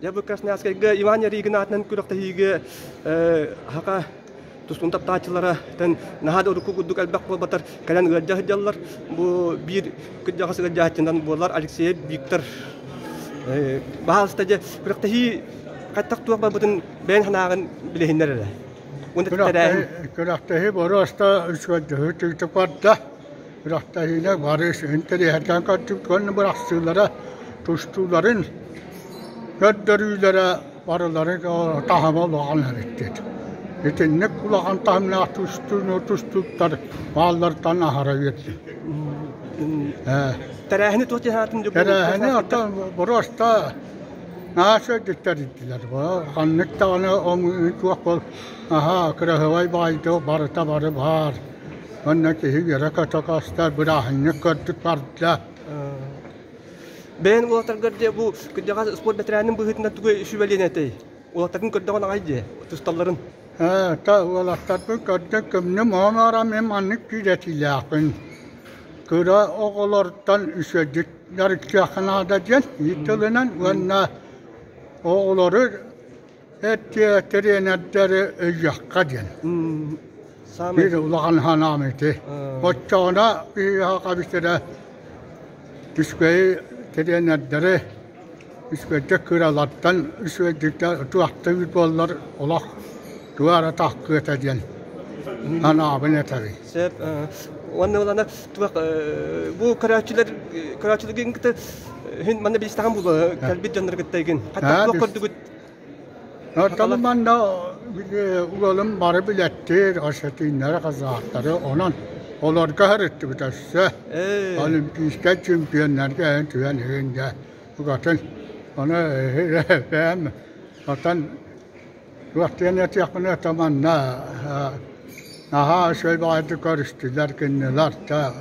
Дьэ бу Красноярскайга Иван Ярыгин аатынан күрэхтэһиигэ хака тустун таптааччылара наһаа да урукку курдук элбэх буолбатар кэлэн ыалдьа сылдьаллар. Бу биир кырдьаҕас ыалдьааччынан буолар Алексеев Виктор. Баһаалыста дьэ күрэхтэһии хаттах туох барбытын бэйэн санааҕын билиһиннэр эрэ. Күрэхтэһии боруоста үчүгэйдик түгтүк барда. Күрэхтэһиилэр бары интэриэһиргээн көрдүк уонна бырахсыылара, тустууларын көрдөрүүлэрэ барыларын таһыма улахан эбиттит. Итинник улахан таһымнаах тустууну тустууктар бааллартан аһара үөрдүм. Тэрээһини туох дьаһаатын Тэрээһини оттон боруоста наһаа үчүгэйдик тэрийдилэр. Ханнык даҕаны туох бол наһаа кыраһыабай баайдыы барыта бары баар. Манна киһи үөрэ-көтө көстөр, бырааһынньык көрдүк барда. Бэйэн уолаттаргар дьэ бу кырдьаҕас спорт бэтэрээнин быһыытынан тугу сүбэлиэн этэй? Уолаттаргын көрдөҕүн аҕай дьэ, тусталларын. Та уолаттарбын көрдө көмнүм, оҥоро мин маннык күүрэтиилээхпин. Кыра оҕолортон үчүгэйдик дьарыктыахха наада диэн биир тылынан уонна оҕолору Тириэнэрдэри өйүөххэ диэн. Биир улахан санаам ити. Оччоҕуна биһиэхэ хабыс эрэ үчүгэй тириэнэрдэри үчүгэйдик кыралартан үчүгэйдик туохтуур буоллар олох туга эрэ таххыата диэн санаабын этэбин. Сөп. Уонна ылана туох бу көрөөччүлэр көрөөччүлэргин кытта хин манна билистэҕин буолуо кэлбит дьоннору кытта игин. Хатта туох көрдүгүт? Оттон манна уолум бары билэттиир, осетиннары, казахтары, онон олорго сырыттыбыт өссө. Олимпийскай чемпионнарга эн түһэн иһин дьэ букатын ону бэйэм оттон туох диэн этиэхпинэ это манна наһаа үчүгэй баҕайытык көрүстүлэр кинилэр да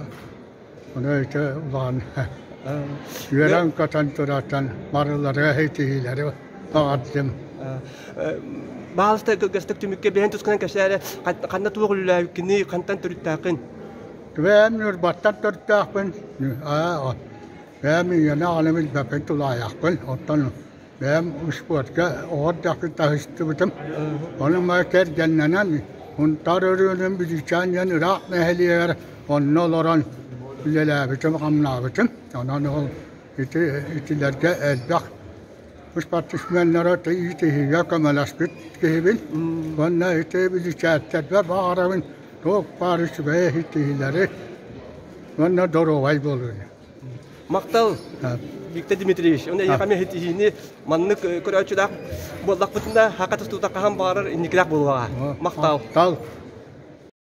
Ону ити улахан үөрэн-көтөн турартан барыларыгар ситиһиилэри баҕардым. Баалыста кылгастык түмүккэ бэйэн тускунан кэпсээ эрэ, ханна туох үлэлээбиккиний, хантан төрүттээххин? Бэйэм Ньурбаттан төрүттээхпин. Бэйэм ийэни аҕаны билбэппин, тулаайахпын. Оттон бэйэм успуортка оҕо эрдэхпин таһыстыбытым. Ону маа кэргэннэнэн Сунтаар өрүөнүн Бүлүүчээн диэн ыраах нэһилиэгэр онно олорон үлэлээбитим-хамнаабытым. Онон ол ити итилэргэ элбэх спортсменнары иитиһиигэ көмөлөспүт киһибин. Уонна ити бүлүүчээттэрбэр баҕарабын туох баар үчүгэй иһитиилэри уонна доруобай буолууну. Махтал, Виктор Дмитриевич. Уонна эйиэхэ эмиэ ситиһиини маннык көрөөччүлээх буоллахпытына, хака тустуута хаһан баҕарар инникилээх буолуоҕа. Махтал. Махтал.